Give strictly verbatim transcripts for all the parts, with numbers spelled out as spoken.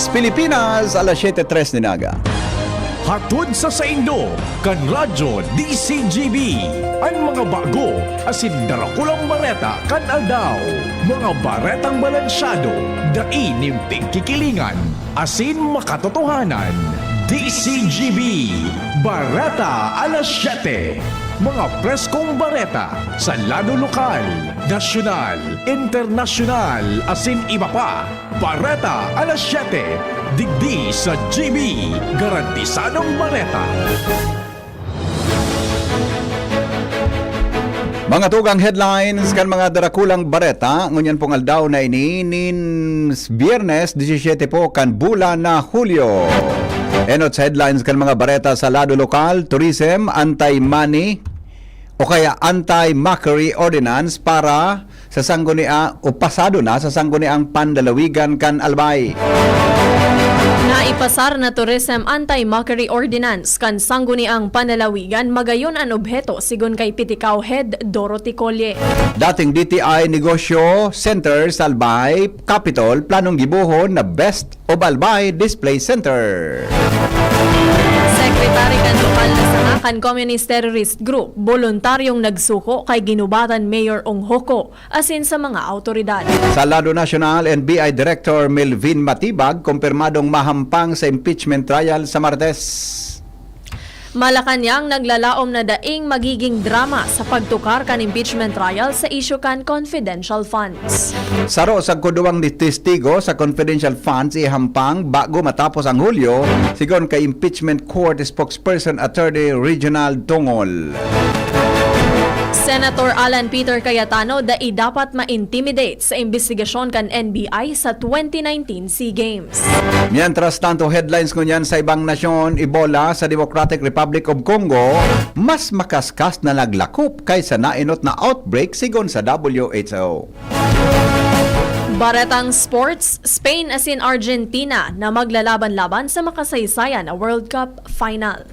Pilipinas, alas siyete tres nin aga. Hatod sa saindo, kan Radyo D C G B, an mga bago asin darakulang bareta kan aldaw. Mga baretang balansyado, dai nin pigkikilingan, asin makatotohanan. D C G B, Bareta alas siyete. Mga preskong bareta sa lado lokal, nasyonal, internasyonal, asin iba pa. Bareta alas siyete, digdi sa G B, garantisadong bareta. Mga tugang, headlines kan mga darakulang bareta ngunyan pong aldaw na ini, nin Biyernes, disisiyete po kan bulan na Hulyo. Enot sa headlines kan mga bareta sa lado lokal: Tourism Anti-Money o kaya Anti-Mockery Ordinance para sa sangguniang o pasado na sa sangguniang panlalawigan kan Albay. Naipasar na Tourism Anti-Mockery Ordinance kan sangguniang panlalawigan, magayon an obheto, sigon kay Piticao Head Dorothy Colle. Dating D T I Negosyo Center sa Albay, Capitol, planong gibohon na Best of Albay Display Center. Sekretary kan lokal na sanga kan Communist Terrorist Group, boluntaryong nagsuko kay ginubatan Mayor Ong Hoco asin sa mga awtoridad. Sa lado nasyonal, N B I Director Melvin Matibag, kumpirmadong mahampang sa impeachment trial sa Martes. Malacañang naglalaom na daing magiging drama sa pagtukar kan impeachment trial sa isyu kan confidential funds. Saro sagkod duwang ni testigo sa confidential funds ihampang bago matapos ang Hulyo, sigon kay Impeachment Court Spokesperson Attorney Reginald Tongol. Senator Alan Peter Cayetano dai dapat ma-intimidate sa imbestigasyon kan N B I sa twenty nineteen SEA Games. Mientras tanto, headlines ngunyan sa ibang nasyon: Ebola sa Democratic Republic of Congo, mas makaskas na naglakop kaysa naenot na outbreak, sigon sa W H O. Baretang sports: Spain asin Argentina na maglalaban-laban sa makasaysayan na World Cup final.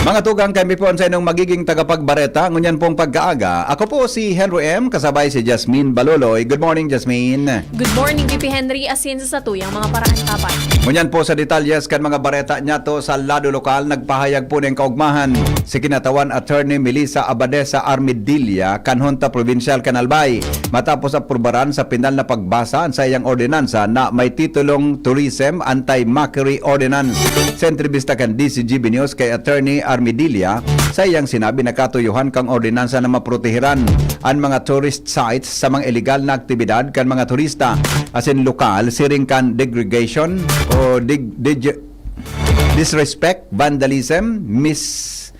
Mga tugang, kami po an saindong magiging tagapagbareta ngunyan pong pagkaaga. Ako po si Henry M, kasabay si Jasmine Baloloy. Good morning, Jasmine. Good morning, P P Henry, asin sa satuyang mga paraantaban. Ngunyan po sa detalyes kan mga bareta niyato sa lado lokal, nagpahayag po nin kaugmahan si Kinatawan Attorney Melissa Abadesa Armedilla kan Junta Provincial kan Albay, matapos aprubaran sa pinal na pagbasa an saiyang ordinansa na may titulong Tourism Anti-Mockery Ordinance. Sa entrebista kan D C G B News kay Attorney Armedilla, saiyang sinabi na katuyohan kan ordinansa na maprotehiran an mga tourist sites sa mga iligal na aktibidad kan mga turista asin lokal, siring kan degradation o dig-, dig-, disrespect, vandalism, mis-,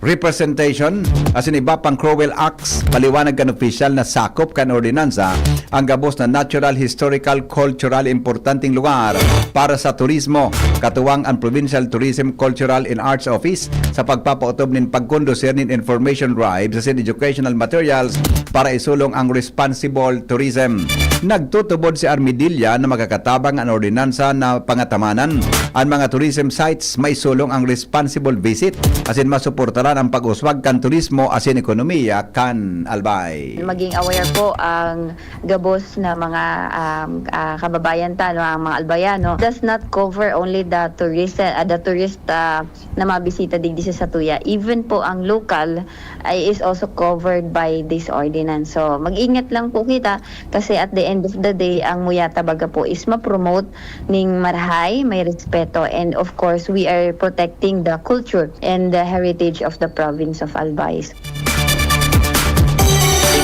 representation, asin iba pang cruel acts. Paliwanag kan opisyal na sakop kan ordinansa ang gabos na natural, historical, cultural importanteng lugar para sa turismo, katuwang ang Provincial Tourism, Cultural and Arts Office, sa pagpapaotob nin pagkondusir nin information drives asin educational materials para isulong ang responsible tourism. Nagtutubod si Armedilla na makakatabang an ordinansa na pangatamanan an mga tourism sites, maisulong ang responsible visit, asin masuportaran ang pag-uswag kan turismo asin ekonomiya kan Albay. Maging aware po ang gabos na mga, um, ah, kababayan ta, no, ang mga Albayano. Does not cover only the tourist, ah, the tourist, ah, na mabisita digdi sa satuya. Even po ang lokal ay is also covered by this ordinance. So, mag-ingat lang po kita kasi at the end of the day, ang muyata baga po is ma-promote ning marahay, may respeto, and of course, we are protecting the culture and the heritage of the province of Albay.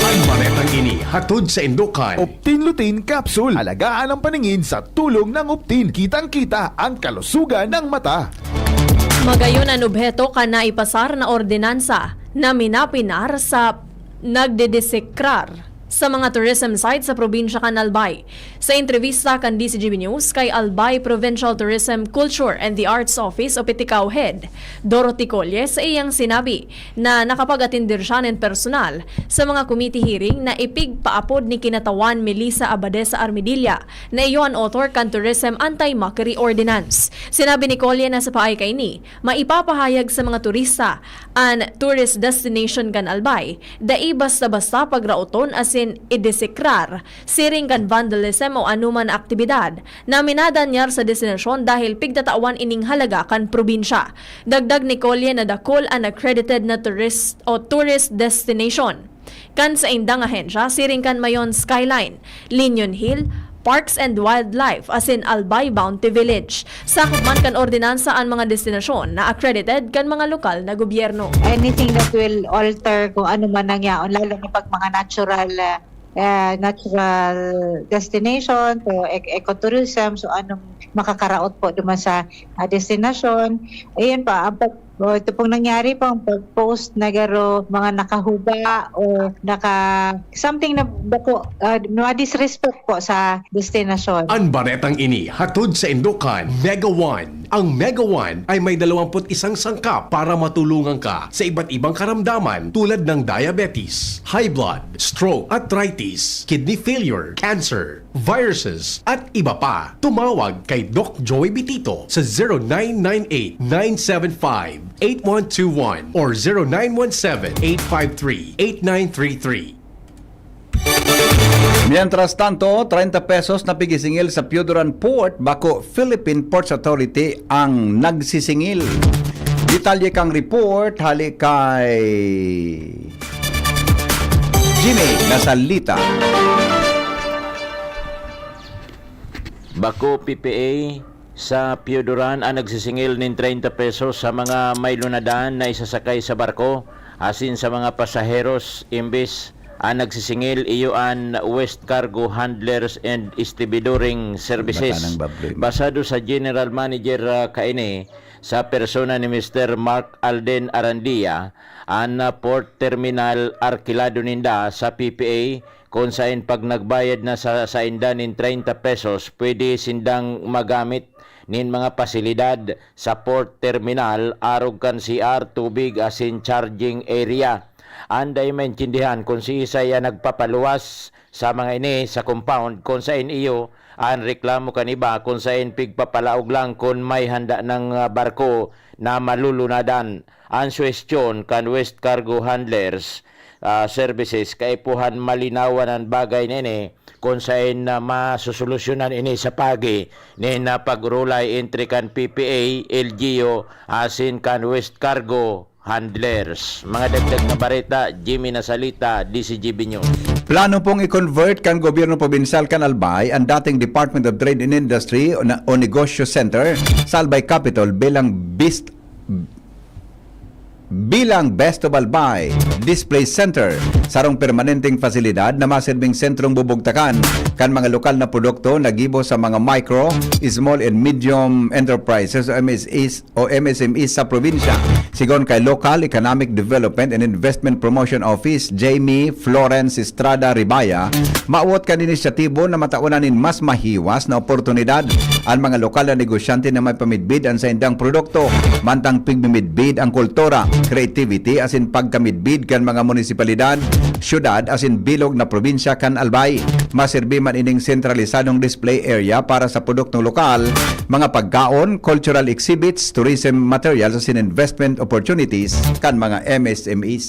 Ang baretang ini hatod saindo kan Optin Lutein Capsule. Alagaan ang paningin sa tulong ng Optin. Kitang-kita ang kalusugan ng mata. Magayon an obheto kan naipasar na ordinansa na minapinar sa nagdidisikrar sa mga tourism site sa probinsya kan Albay. Sa entrebista kan D C G B News kay Albay Provincial Tourism, Culture and the Arts Office o Piticao Head Dorothy Colle, sa iyang sinabi na nakapag-atender siya nin personal sa mga committee hearing na ipigpaapod ni Kinatawan Melissa Abadesa Armedilla na iyo an author kan Tourism Anti-Mockery Ordinance. Sinabi ni Colle na sa paagi kaini, maipapahayag sa mga turista an tourist destination kan Albay, dai basta-basta pagraoton asin asin idesekrar, siring kan vandalism o anoman na aktibidad na minadanyar sa destinasyon dahil pigtatawan ining halaga kan probinsya. Dagdag ni Colle na dakul an accredited na tourist o tourist destination kan saindang ahensya, siring kan Mayon Skyline, Linyon Hill, Parks and Wildlife, asin Albay Bounty Village. Sakop man kan ordinansa an mga destinasyon na accredited kan mga lokal na gobyerno. Anything that will alter kung ano man ang yaon, lalo na pag mga natural, ah, ah, natural destination, so ec-, ecotourism, so anong makakaraot po duman sa, ah, destinasyon. Ayun pa, ang pag-, oh, ito pong nangyari po, ang pag-post na garo, mga nakahuba o naka, something na bako, ah, na disrespect po sa destinasyon. An baretang ini hatod saindo kan Mega One. Ang Mega One ay may dalawampu't isang sangkap para matulungan ka sa iba't ibang karamdaman tulad ng diabetes, high blood, stroke, arthritis, kidney failure, cancer, viruses, at iba pa. Tumawag kay Doc Joy Bitito sa zero nine nine eight, nine seven five, eight one two one or zero nine one seven, eight five three, eight nine three three. Mientras tanto, treinta pesos na pigisingil sa Pioduran Port, bako Philippine Ports Authority ang nagsisingil. Detalye kang report, hali kay Jimmy Nasalita. Bako P P A, sa Pioduran an nagsisingil nin treinta pesos sa mga may lunadan na isasakay sa barko, asin sa mga pasaheros, imbes an nagsisingil iyo an West Cargo Handlers and Stevedoring Services. Mata ng babloy. Basado sa General Manager, ah, kaini, sa persona ni Mister Mark Alden Arandia, an, ah, port terminal arkilado ninda sa P P A, kun saen pag nagbayad na sa sainda nin treinta pesos, pwede sindang magamit nin mga pasilidad sa port terminal, arog kan C R, tubig asin charging area. An dai maintindihan kun siisay an nagpapaluwas sa mga ini sa compound kun saen iyo an reklamo kan iba kun saen pigpapalaog lang kun may handa nang, ah, barko na malulunadan. An suhestyon kan West Cargo Handlers, ah, Services, kaipuhan malinawan an bagay na ini, kun saen na masosolusyonan ini sa paagi nin, ah, pag-urulay entre kan P P A, L G U, asin kan West Cargo Handlers. Mga dagdag na bareta, Jimmy Nasalita, D C G B News. Plano pong i-convert kan gobyerno probinsyal kan Albay an dating Department of Trade and Industry o na, o Negosyo Center sa Albay Capitol bilang best bilang Best of Albay Display Center, sarong permanenteng pasilidad na masirbing sentrong bubugtakan kan mga lokal na produkto na gibo sa mga micro, small and medium enterprises o M S Es o M S M Es sa probinsya. Sigon kay Local Economic Development and Investment Promotion Office, Jamie Florence Estrada Ribaya, mawot kan inisyatibo na mataonan nin mas mahiwas na oportunidad an mga lokal na negosyante na may pamidbid an saindang produkto, mantang pigmimidbid ang kultura, creativity asin pagkamidbid kan mga munisipalidad, syudad asin bilog na probinsya kan Albay. Maserbi man ining sentralisadong display area para sa produktong lokal, mga pagkaon, cultural exhibits, tourism materials asin investment opportunities kan mga M S M Es.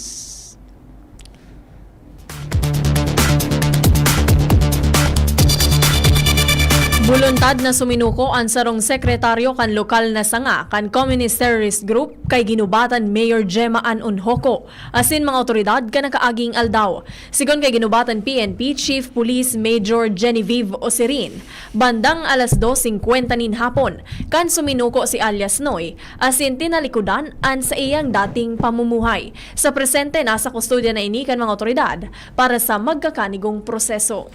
Buluntad na suminuko an sarong sekretaryo kan lokal na sanga kan Communist Terrorist Group kay Guinobatan Mayor Gemma Ann Unjoco asin mga awtoridad kan nakaaging aldaw. Sigon kay Guinobatan P N P Chief Police Major Genevieve Osirin, bandang alas dos singkwenta nin hapon, kan suminuko si alias Noy, asin tinalikodan an saiyang dating pamumuhay. Sa presente, nasa kustodya na ini kan mga awtoridad para sa magkakanigong proseso.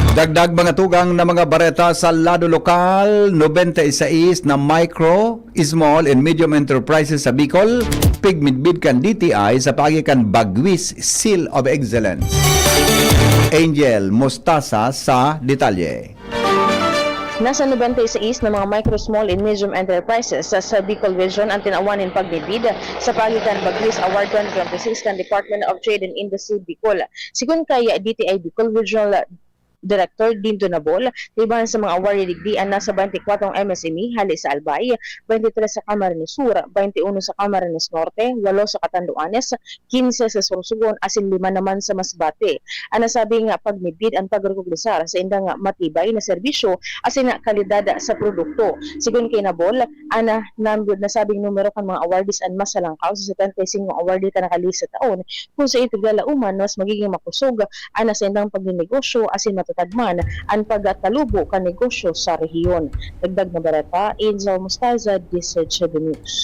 Dagdag mga tugang na mga bareta sa lado lokal, nobenta y seis na micro, small and medium enterprises sa Bicol, pigmidbid kan D T I sa paagi kan Bagwis Seal of Excellence. Angel Mostasa sa detalye. Nasa nobenta y seis na mga micro, small and medium enterprises sa, sa Bicol Region an tinawan nin pagmidbid sa paagi kan Bagwis Award twenty twenty-six kan Department of Trade and Industry Bicol. Sigon kay D T I Bicol Regional Director Dindo Nabol, kaibahan sa mga awardee digdi an nasa twenty-four M S M E hale sa Albay, twenty-three sa Camarines Sur, twenty-one sa Camarines Norte, walo sa Catanduanes, quince sa Sorsogon asin lima naman sa Masbate. An nasabing pagmidbid an pagrekognisar sa indang matibay na serbisyo asin kalidad sa produkto. Sigon kay Nabol, an nasabing numero kan mga awardees an mas halangkaw sa setenta y cinco awardee kan nakalihis na taon, kun saen piglalauman mas magiging makusog an saindang pagnenegosyo asin matatag man an pagtalubo kan negosyo sa rehiyon. Dagdag na bareta, Angel Mostaza, D Z H News.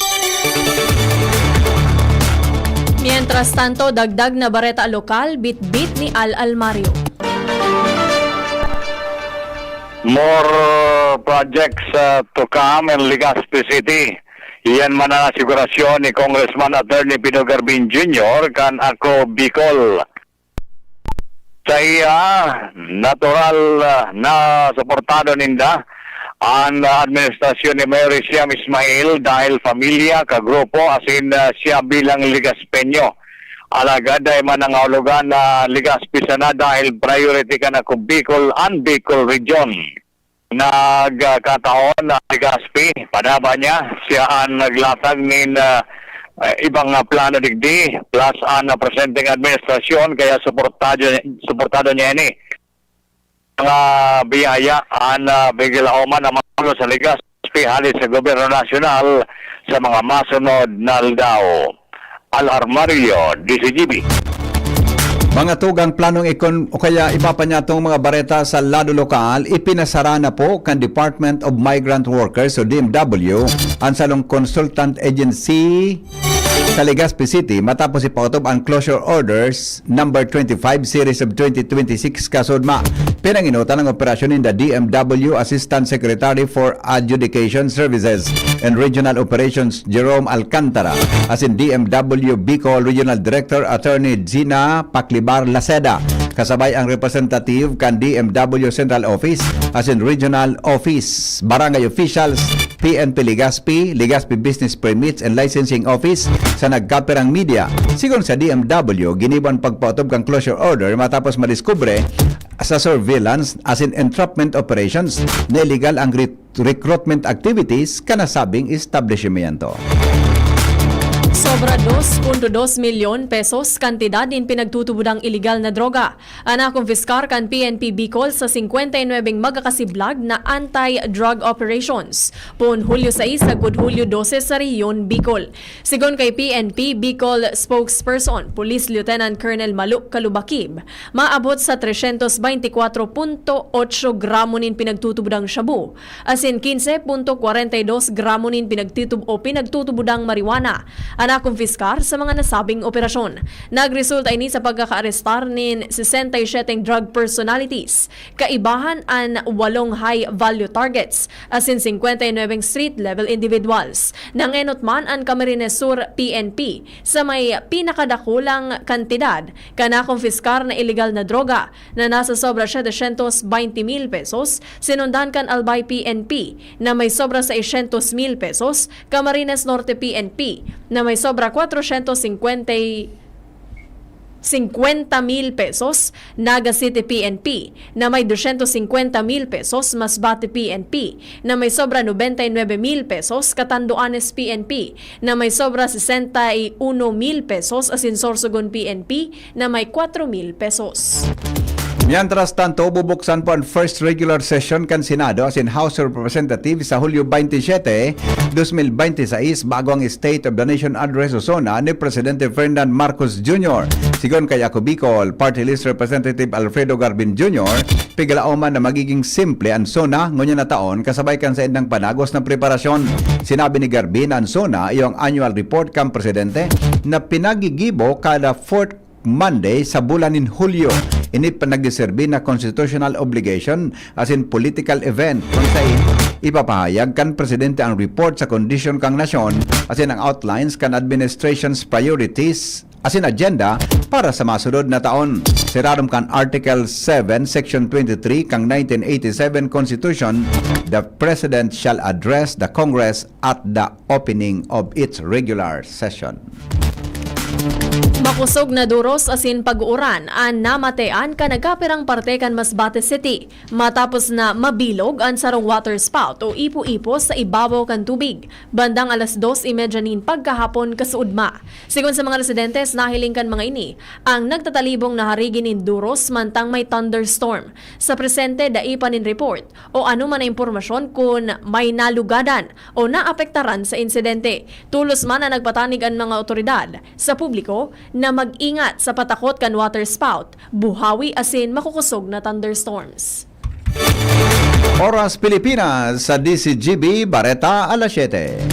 Mientras tanto, dagdag na bareta lokal, bitbit ni Al Almario. More projects uh, to come in Legazpi City. Iyan man ang asigurasyon ni Congressman Attorney Pino Garbin Junior kan Ako Bicol. Sa iya, natural ah, na suportado ninda an administrasyon ni Mayor Siam Ismail dahil pamilya, kagrupo, asin ah, siya bilang Legaspeño. Alagad dai man nangahulugan na Legazpi sana dahil priority kan Ako Bicol an Bicol Region. Nagkataon na Legazpi, padaba niya, siya an naglatag nin ah, ibang ah, plano digdi, plus an ah, presenteng administrasyon, kaya suportado, suportado niya ini. Mga biyaya an ah, piglalauman na mapulo sa Legazpi hale sa gobyerno nasyonal sa mga masunod na aldaw. Al Armario, D Z G B. Mga tugang planong ikon o kaya iba pa niya tong mga bareta sa lado lokal, ipinasara na po kan Department of Migrant Workers o D M W ang salong consultant agency sa Legazpi City matapos ipaotob ang closure orders number twenty-five series of twenty twenty-six kasudma. Pinanginutan ang operasyon ninda D M W Assistant Secretary for Adjudication Services and Regional Operations Jerome Alcantara asin D M W Bicol Regional Director Attorney Gina Paclibar Laceda, kasabay ang representative kan D M W Central Office asin Regional Office, barangay officials, P N P Legazpi, Legazpi Business Permits and Licensing Office sa nagkapirang media. Sigon sa D M W, ginibo an pagpaotob kan closure order matapos madiskubre sa surveillance asin entrapment operations na illegal ang rit- recruitment activities kan nasabing establishmento. Sobra dos punto dos milyon pesos kantidad nin pinagtutubodang iligal na droga an nakumpiskar kan P N P Bicol sa singkwenta y nuebeng magkakasiblag na anti-drug operations poon Hulyo sais sagkod Hulyo dose sa Rehiyon Bicol. Sigon kay P N P Bicol spokesperson, Police Lieutenant Colonel Malu Kalubakib, maabot sa tresyentos baynte kwatro punto otso gramo nin pinagtutubodang shabu asin kinse punto kwarenta y dos gramo nin pinagtitub o pinagtutubodang marijuana an nakumpiskar sa mga nasabing operasyon. Nagresulta ini sa pagkakaarestar nin sesenta y siyete drug personalities, kaibahan an walong high-value targets asin singkwenta y nuebeng street-level individuals. Nangenot man an Camarines Sur P N P sa may pinakadakulang kantidad kan nakumpiskar na iligal na droga na nasa sobra setecientos baynte mil pesos, sinundan kan Albay P N P na may sobra seiscientos mil pesos, Camarines Norte P N P na may sobra kwatrocientos cincuenta y cincuenta mil pesos, Naga City P N P na may doscientos cincuenta mil pesos, Masbate P N P na may sobra noventa y nuebe mil pesos, Catanduanes P N P na may sobra sesenta y uno mil pesos, asin Sorsogon P N P na may kwatro mil pesos. Mientras tanto, bubuksan po ang first regular session kan Senado asin House of Representatives sa Hulyo twenty-seven, twenty twenty-six, bago ang State of the Nation Address o SONA ni Presidente Ferdinand Marcos Junior. Sigon kay Ako Bicol Party List Representative Alfredo Garbin Junior, piglaoman na magiging simple ang SONA ngunyan na taon kasabay kan saindang panagos na preparasyon. Sinabi ni Garbin na ang SONA iyo ang annual report kan Presidente na pinagigibo kada fourth Monday sa bulan nin Hulyo. Ini pa nagdeserbi na constitutional obligation asin political event kun sain ipapahayag kan presidente ang report sa kondisyon kan nasyon asin ang outlines kan administration's priorities asin agenda para sa masunod na taon. Sa irarom kan Article seven, Section twenty-three kan nineteen eighty-seven Constitution, the President shall address the Congress at the opening of its regular session. Makosog na duros asin pag-uuran an namatean kan nagkapirang parte kan Masbate City, matapos na mabilog an sarong water spout o ipo-ipo sa ibabaw kan tubig, bandang alas dos y media nin pagkahapon kasuodma. Sigon sa mga residentes, nahiling kan mga ini ang nagtatalibong naharigi nin duros mantang may thunderstorm. Sa presente, dai pa nin report o anoman na impormasyon kun may nalugadan o naapektaran sa insidente. Tolos man na nagpatanig an mga awtoridad sa publiko na mag-ingat sa patakot kan water spout, buhawi asin makukosog na thunderstorms. Oras Pilipinas sa D Z G B, Bareta, alas siyete.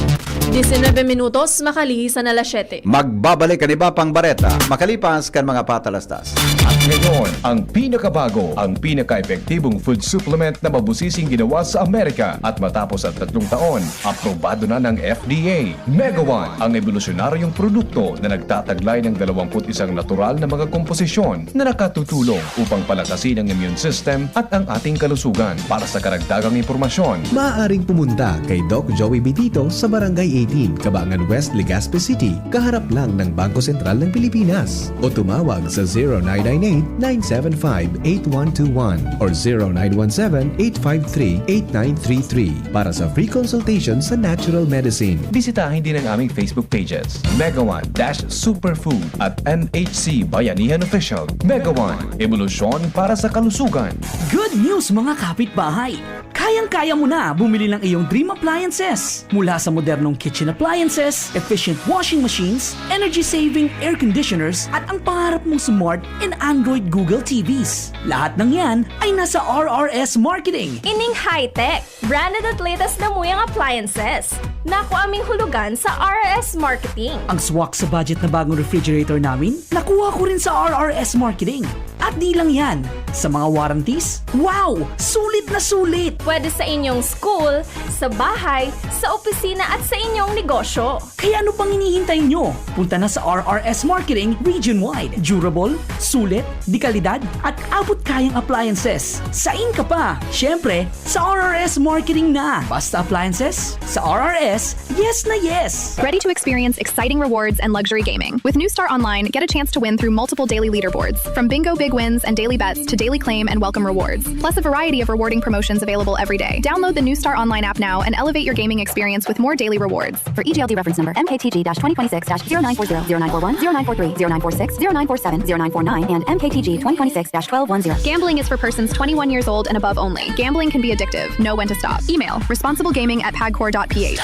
Disinebe minutos, makalihi sa alas siyete. Magbabalik ang iba pang bareta makalipas kan mga patalastas. At ngayon, ang pinakabago, ang pinaka-epektibong food supplement na mabusising ginawa sa Amerika. At matapos ang tatlong taon, aprobado na ng F D A. Megawan, ang ebolusyonaryong produkto na nagtataglay ng dalawampu't isang natural na mga komposisyon na nakatutulong upang palakasin ang immune system at ang ating kalusugan. Para sa karagdagang impormasyon, Maaaring pumunta kay Doc Joey Bitito sa Barangay eighteen, Cabangan West, Legazpi City, kaharap lang ng Bangko Sentral ng Pilipinas. O tumawag sa zero nine nine eight, nine seven five, eight one two one or zero nine one seven, eight five three, eight nine three three para sa free consultation sa natural medicine. Bisitahin din ang aming Facebook pages, Megawan dash Superfood at M H C Bayanihan Official. Megawan, ebolusyon para sa kalusugan. Good news, mga kapitbahay! Kayang-kaya mo na bumili ng iyong dream appliances. Mula sa modernong kitchen appliances, efficient washing machines, energy-saving air conditioners, at ang pangarap mong smart and Android Google T Vs. Lahat ng yan ay nasa R R S Marketing. Ining high-tech, branded at latest na muyang appliances. Naku aming hulugan sa R R S Marketing. Ang swak sa budget na bagong refrigerator namin, nakuha ko rin sa R R S Marketing. At di lang yan, sa mga warranties, wow! Sulit na sulit! Pwede sa inyong school, sa bahay, sa opisina at sa inyong negosyo. Kaya ano pang hinihintay nyo? Punta na sa R R S Marketing region-wide. Durable, sulit, de kalidad, at abot kayang appliances. Sain ka pa? Siyempre, sa R R S Marketing na. Basta appliances, sa R R S, yes na yes! Ready to experience exciting rewards and luxury gaming? With New Star Online, get a chance to win through multiple daily leaderboards, from bingo big wins and daily bets to daily claim and welcome rewards, plus a variety of rewarding promotions available every day. Download the New Star Online app now and elevate your gaming experience with more daily rewards. For E G L D reference number M K T G dash twenty twenty-six dash zero nine four zero, zero nine four one, zero nine four three, zero nine four six, zero nine four seven, zero nine four nine, and M K T G twenty twenty-six dash twelve one zero. Gambling is for persons twenty-one years old and above only. Gambling can be addictive. Know when to stop. Email responsiblegaming at pagcor dot p h.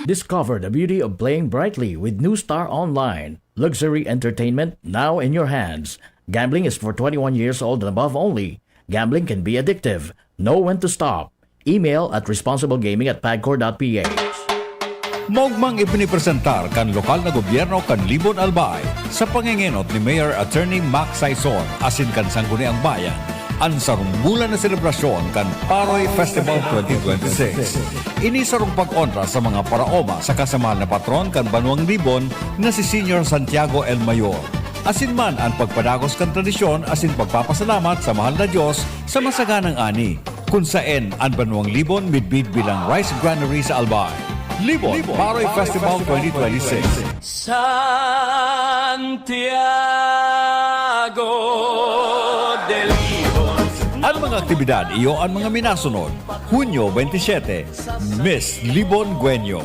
Discover the beauty of playing brightly with New Star Online. Luxury entertainment now in your hands. Gambling is for twenty-one years old and above only. Gambling can be addictive. Know when to stop. Email at responsiblegaming at pagcor dot p h. Maugmang ipinipresentar kan lokal na gobyerno kan Libon, Albay, sa pangengenot ni Mayor Attorney Mac Saison asin kan Sangguniang Bayan, an sarong bulan na selebrasyon kan Paroy Festival twenty twenty-six. Ini sarong pag-onra sa mga paraoma saka sa mahal na patron kan banwang Libon na si Señor Santiago el Mayor. Asin man an pagpadagos kan tradisyon asin pagpapasalamat sa mahal na Dios sa masaganang ani, kun saen an banwang Libon midbid bilang rice granary sa Albay. Libon, Libon Paroy Festival twenty twenty-six. Santiago de Libon. An mga aktibidad iyo an mga minasunod: Hunyo twenty-seven, Miss Libon Gueño.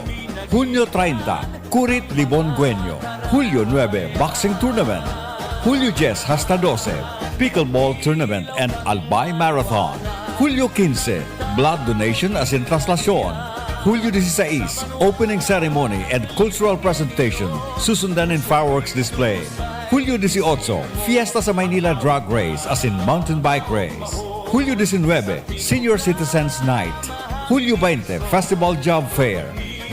Hunyo treinta, Kurit Libon Gueño. Hulyo nuebe, Boxing Tournament. Hulyo dyes hasta dose, Pickleball Tournament and Albay Marathon. Hulyo quince, Blood Donation asin Traslasyon. Hulyo dieciséis, Opening Ceremony and Cultural Presentation, susundan nin fireworks display. Hulyo dieciocho, Fiesta sa Maynila Drag Race asin Mountain Bike Race. Hulyo diecinuebe, Senior Citizens Night. Hulyo veinte, Festival Job Fair.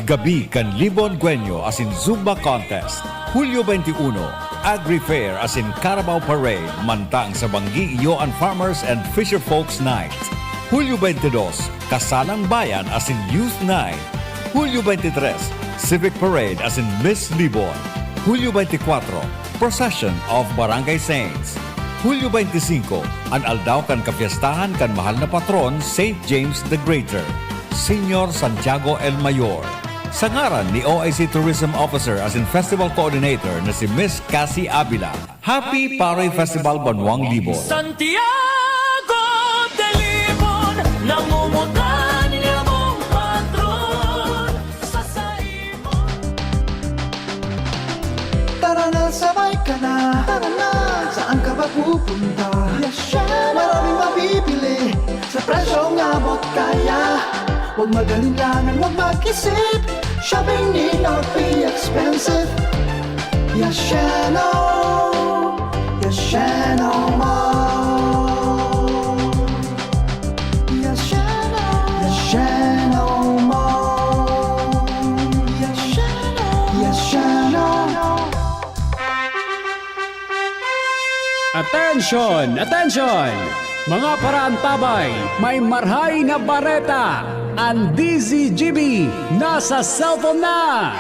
Gabi kan Libon Gueño asin Zumba Contest. Hulyo veintiuno, Agri Fair asin Carabao Parade, mantang sa Banggi iyo an Farmers and Fisher Folks Night. Hulyo veintidós, Kasalang Bayan asin Youth Night. Hulyo veintitrés, Civic Parade asin Miss Libon. Hulyo veintikwatro, Procession of Barangay Saints. Hulyo veinticinco, an aldaw kan kapiestahan kan mahal na patron, Saint James the Greater, Señor Santiago el Mayor. Sa ngaran ni O I C Tourism Officer asin Festival Coordinator na si Miss Cassie Avila, Happy Paroy Festival Banwang Libon! Santiago de Libon, nangungutan niya mong patron sa saimo. Tara na, sabay ka na. Tara na. Saan ka ba pupunta? Yes, siya. Maraming mabibili sa presyong abot kaya. Huwag mag-alinlangan, huwag mag-isip. Shopping need not be expensive. Yasheno, Yasheno Mall. Yasheno, Yasheno Mall. Yasheno, Yasheno. Attention! Attention! Mga paraantabay, may marhay na bareta! An D Z G B nasa cellphone na!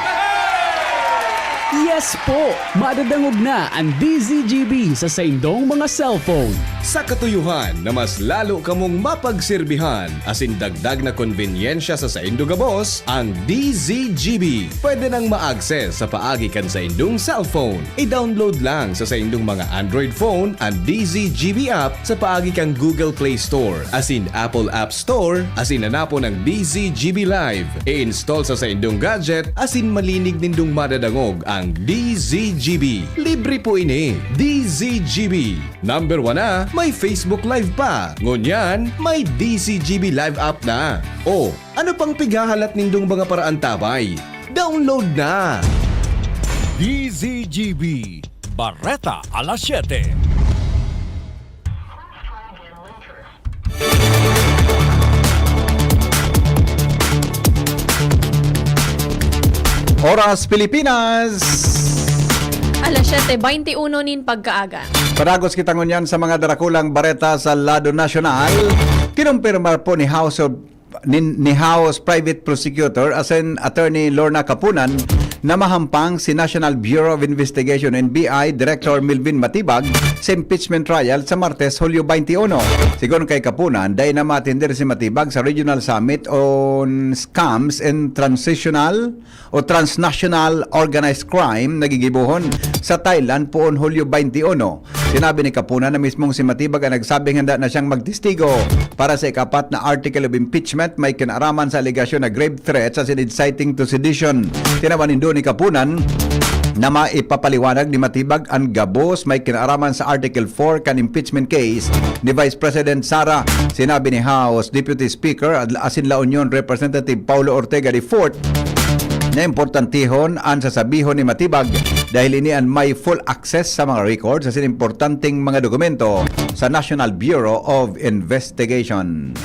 Yes po! Madadangog na an D Z G B sa saindong mga cellphone. Sa katuyohan na mas lalo kamong mapagserbihan asin dagdag na konbenyensya sa saindo gabos, ang D Z G B pwede nang ma-access sa paagi kan saindong cellphone. I-download lang sa saindong mga Android phone an D Z G B app sa paagi kan Google Play Store asin Apple App Store asin hanapon ang D Z G B Live. I-install sa saindong gadget asin malinig nindong madadangog ang D Z G B. Libre po ini. D Z G B. Number one na, may Facebook Live pa. Ngunyan, may D Z G B Live app na. O, ano pang pighahalat nindong mga paraantabay? Download na! D Z G B, Bareta alas siyete. Oras Pilipinas. Alas siyete beinti uno nin pagkaaga. Padagos kita ngunyan sa mga darakulang bareta sa lado nasyonal. Kinumpirma po ni House of ni, ni House Private Prosecutor asin Attorney Lorna Kapunan na mahampang si National Bureau of Investigation, N B I, Director Melvin Matibag sa impeachment trial sa Martes, Hulyo twenty-one. Sigon kay Kapunan, dai na maatender si Matibag sa Regional Summit on Scams and Transitional o Transnational Organized Crime na gigibohon sa Thailand poon Hulyo twenty-one. Sinabi ni Kapunan na mismong si Matibag ang nagsabing handa na siyang magtestigo para sa ikapat na article of impeachment may kinaaraman sa alegasyon na grave threats asin inciting to sedition. Tinawan nindo ni Kapunan na maipapaliwanag ni Matibag an gabos may kinaaraman sa Article four kan impeachment case ni Vice President Sara. Sinabi ni House Deputy Speaker asin La Union Representative Paulo Ortega the fourth na importantehon an sasabihon ni Matibag dahil ini an may full access sa mga records asin importanteng mga dokumento sa National Bureau of Investigation.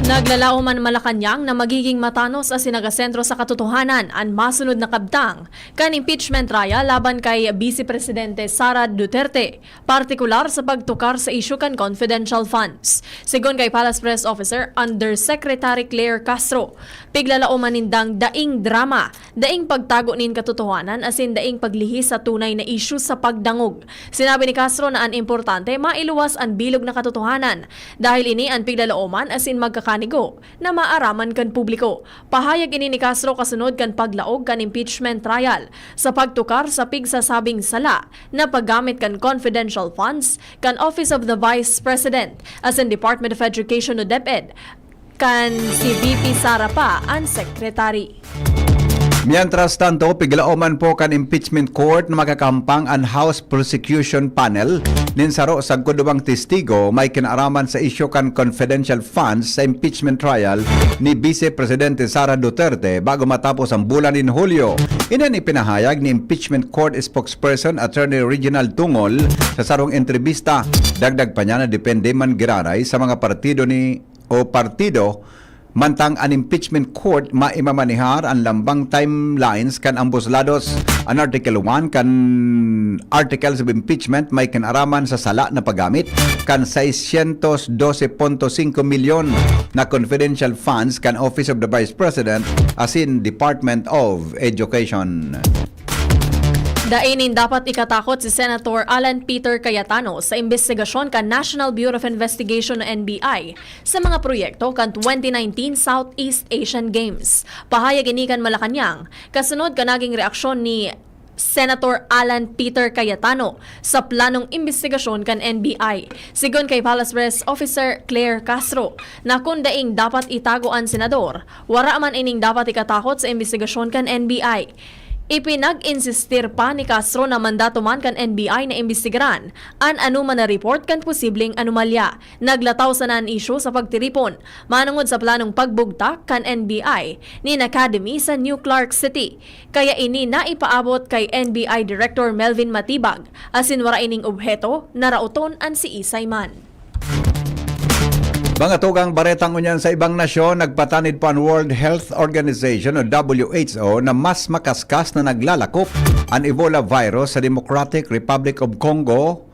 Naglalaom an Malacañang na magiging matanos asin nagasentro sa katotohanan an masunod na kabtang kan impeachment trial laban kay Vice Presidente Sara Duterte, partikular sa pagtukar sa isyu kan confidential funds. Sigon kay Palace Press Officer Undersecretary Claire Castro, piglalaoman nindang daing drama, daing pagtago nin katotohanan asin daing paglihis sa tunay na isyu sa pagdangog. Sinabi ni Castro na an importante mailuwas an bilog na katotohanan, dahil ini an piglalaoman asin magkakanigo na maaraman kan publiko. Pahayag ini ni Castro kasunod kan paglaog kan impeachment trial sa pagtukar sa pigsasabing sala na paggamit kan confidential funds kan Office of the Vice President asin Department of Education o DepEd, kan si V P Sara pa an secretary. Mientras tanto, piglaoman po kan impeachment court na makakahampang an House Prosecution Panel nin saro sagkod duwang testigo may kinaaraman sa isyu kan confidential funds sa impeachment trial ni Vice Presidente Sara Duterte bago matapos ang bulan nin Hulyo. Ini an ipinahayag ni Impeachment Court Spokesperson Attorney Reginald Tungol sa sarong entrebista. Dagdag pa niya na depende man giraray sa mga partido ni o partido, mantang an impeachment court maimamanehar an lambang timelines kan ambos lados. An Article one kan Articles of Impeachment may kinaraman sa sala na paggamit kan seiscientos doce punto singko milyon na confidential funds kan Office of the Vice President asin Department of Education. Dai nin dapat ikatakot si Senator Alan Peter Cayetano sa imbestigasyon kan National Bureau of Investigation o N B I sa mga proyekto kan twenty nineteen Southeast Asian Games. Pahayag ini kan Malacañang, kasunod kan naging reaksyon ni Senator Alan Peter Cayetano sa planong imbestigasyon kan N B I. Sigon kay Palace Press Officer Claire Castro, na kun daing dapat itago an senador, wara man ining dapat ikatakot sa imbestigasyon kan N B I. Ipinag-insistir pa ni Castro na mandato man kan N B I na imbestigaran an anoman na report kan posibleng anomalya. Naglataw sana an isyu sa pagtiripon manongod sa planong pagbugtak kan N B I nin Academy sa New Clark City, kaya ini naipaabot kay N B I Director Melvin Matibag, asin wara ining obheto na raoton an siisay man. Mga tugang, baretang ngunyan sa ibang nasyon, nagpatanid pa an World Health Organization o W H O na mas makaskas na naglalakop an Ebola virus sa Democratic Republic of Congo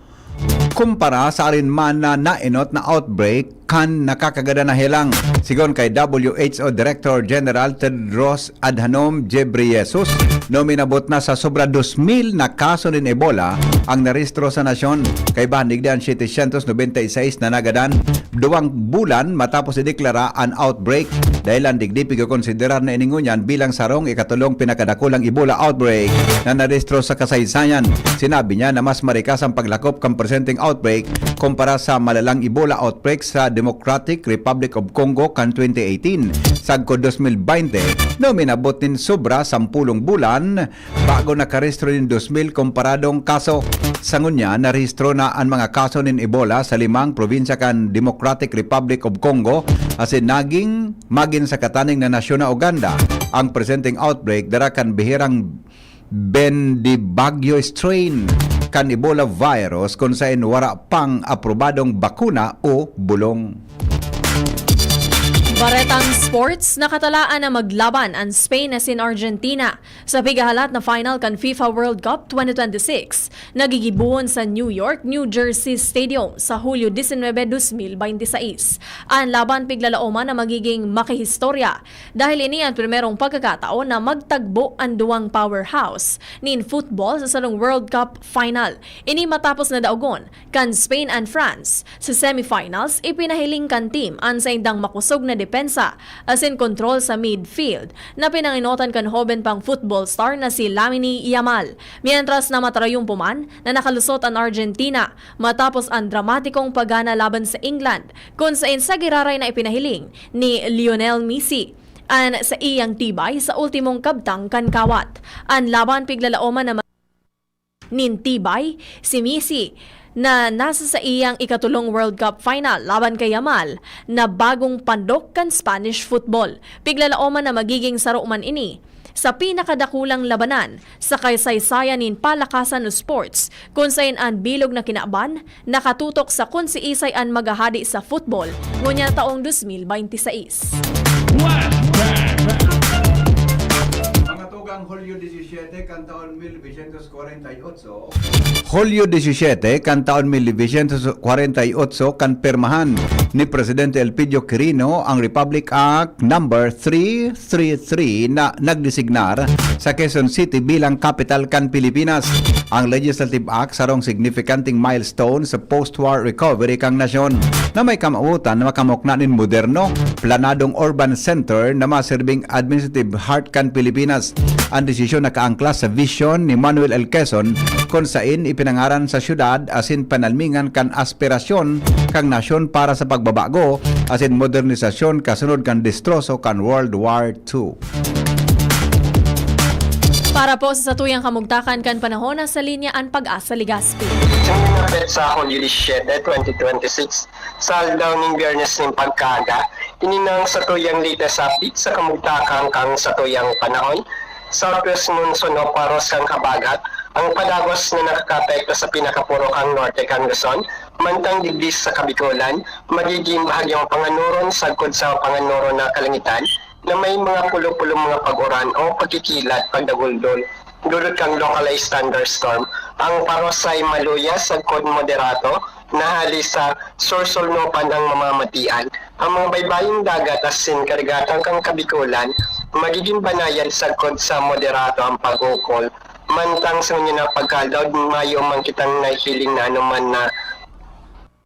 kumpara sa arin man na naenot na outbreak kan nakakagadan na helang. Sigon kay W H O Director General Tedros Adhanom Ghebreyesus, no minabot na sa sobra dos mil na kaso nin Ebola ang narehistro sa nasyon. Kaiba digdi an siyete syentos nobenta y seis na nagadan, duwang bulan matapos ideklara an outbreak. Dahilan digdi, pigkokonsiderar na ini ngunyan bilang sarong ikatulong pinakadakulang Ebola outbreak na narehistro sa kasaysayan. Sinabi niya na mas marikas ang paglakop kan presenteng outbreak kumpara sa malalang Ebola outbreak sa Democratic Republic of Congo kan twenty eighteen, sagkod dos mil baynte, no minabot nin sobra sampolong bulan bago nakarehistro nin dos mil komparadong kaso. Sa ngunyan, narehistro na an mga kaso nin Ebola sa limang probinsya kan Democratic Republic of Congo, asin naging magin sa kataning na nasyon na Uganda. Ang presenteng outbreak dara kan bihirang Bundibugyo strain kan Ebola virus, kun saen wara pang aprobadong bakuna o bulong. Baretang sports, nakatalaan na maglaban an Spain asin Argentina sa pigahalat na final kan FIFA World Cup twenty twenty-six, na gigibohon sa New York, New Jersey Stadium sa Hulyo disinwebe, dos mil baynte sais. An laban piglalaoman na magiging makihistorya, dahil ini an primerong pagkakataon na magtagbo an duwang powerhouse nin football sa sarong World Cup final. Ini matapos na daogon kan Spain an France. Sa semifinals, ipinahiling kan team an saindang makosog na depensa asin kontrol sa midfield na pinangenotan kan hoben pang football star na si Lamine Yamal. Mientras na matarayumpo man na nakalusot an Argentina matapos an dramatikong pagana laban sa England, kun saen sa giraray na ipinahiling ni Lionel Messi an saiyang tibay sa ultimong kabtang kan kawat. An laban piglalaoman na nin tibay si Messi na nasa saiyang ikatulong World Cup final laban kay Yamal na bagong pandok kan Spanish football. Piglalaoman na magiging saro man ini sa pinakadakulang labanan sa kasaysayan nin palakasan o sports, kun saen an bilog na kinaban nakatutok sa kun siisay an maghahade sa football ngunyan taong dos mil baynte sais. Mga tugang, Hulyo disisiyete kan taon mil novecientos kwarenta y otso. Hulyo disisiyete kan taon mil novecientos kwarenta y otso kan pirmahan ni Presidente Elpidio Quirino ang Republic Act Number three three three na nagdesignar sa Quezon City bilang kapital kan Pilipinas. Ang Legislative Act sarong signifikanteng milestone sa post-war recovery kan nasyon na may kamawotan na makamukna nin moderno, planadong urban center na maserbing administrative heart kan Pilipinas. An desisyon nakaangkla sa vision ni Manuel L. Quezon, kun sain ipinangaran sa syudad asin panalmingan kan aspirasyon kan nasyon para sa pagbabago asin modernisasyon kasunod kan destroso kan World War Two. Para po sa satuyang kamugtakan kan panahon, nasa linya an Pag-asa Legazpi. Sa mga petsa, Hulyo disisiyete, twenty twenty-six, sa aldaw ning Biyernes nin pagkaaga, ini na ang satuyang latest update sa kamugtakan kan satuyang panahon. Southwest monsoon o paros kan habagat ang padagos na nakakaapekto sa pinakapurok kan norte kan Luzon, mantang digdi sa Kabikolan, magiging bahagyang panganoron sagkod sa panganoron na kalangitan na may mga pulo-pulong mga pag-uran o pagkikilat, pagdaguldol, dulot kan localized thunderstorm. Ang paros ay maluya sagkod moderato na hali sa sursulnopan ang mamamatian. Ang mga baybayong dagat asin karagatan kan Kabikolan, magiging banayad sagkod sa moderato ang pag-ukol. Mantang sa ngunyan na pagkaaldaw, mayo man kitang nahihiling na anoman na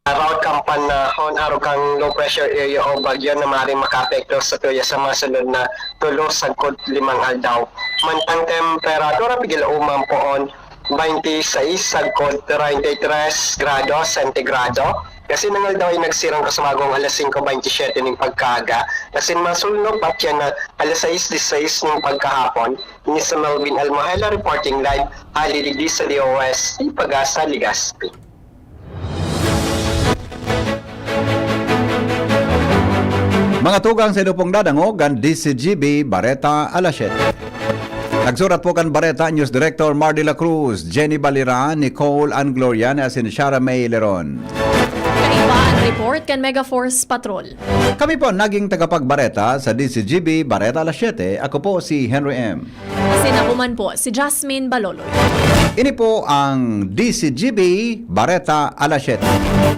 route kan panahon arog kan low pressure area o bagyo na maaaring makaapekto sa tuya sa mga sunod na tulo sagkod limang aldaw. Mantang temperatura, pigil uman poon, twenty-six sagkod treinta y tres grados sentigrado. Kasi nangaldaw ay nagsirang kasumagong alas singko bentisiete ning pagkaaga. Kasi masulnog pa siya na alas sais disais ning pagkahapon. Ini si Melvin Almohela reporting live, hali digdi sa D O S, Pag-asa, Legazpi. Mga tugang, sa inupong dadangog an D C G B Bareta alas siyete. Nagsurat po kan Bareta, News Director Mar de la Cruz, Jenny Balira, Nicole Ann Glorian, asin Shara May Leron. Kaiba an report kan Megaforce Patrol. Kami po naging tagapagbareta sa D C G B Bareta alas siyete. Ako po si Henry M. Asin ako man po, si Jasmine Baloloy. Ini po ang D C G B Bareta alas siyete.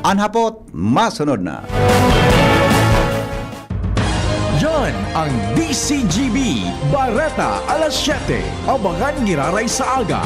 An hapot, masunod na. Yan ang D C G B Bareta alas siyete. Abangan giraray sa aga